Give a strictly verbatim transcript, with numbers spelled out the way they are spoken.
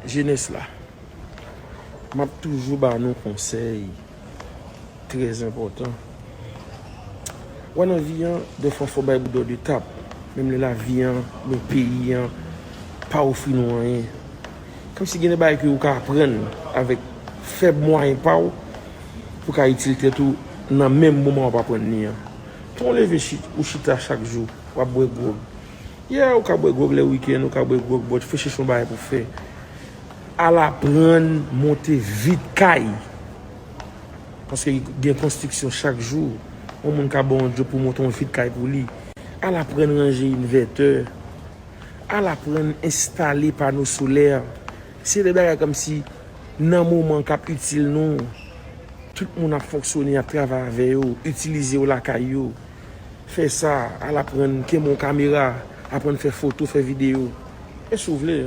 Jenès la, m ap toujou ba nou konsèy trè enpòtan. Wè, nan vi an, dèfwa fò bay bout dò de tap, menm lè lavi an oubyen peyi an pa ofri nou anyen. Kòmsi gen de bagay ke ou ka aprann avèk fèb mwayen pa w, pou ka itil tèt ou nan menm moman w ap aprann li an. Tan w leve, ou chita chak jou, w ap bwè gwòg. Yeah, ou ka bwè gwòg lè wikenn, ou ka bwè gwòg, but fò chèche yon bagay pou fè. Al aprann monte vit kay. Paske gen konstriksyon chak jou. Yon moun ka ba w yon djòb pou monte yon vit kay pou li. Al aprann ranje envètè. Al aprann enstale pano solè. Se de bagay kòmsi nan moman k ap itil nou. Tout moun ap fonksyone, ap travay avè yo, itilize yo lakay yo. Fè sa, al aprann kenbe yon kamera, aprann fè foto, fè videyo. E si w vle,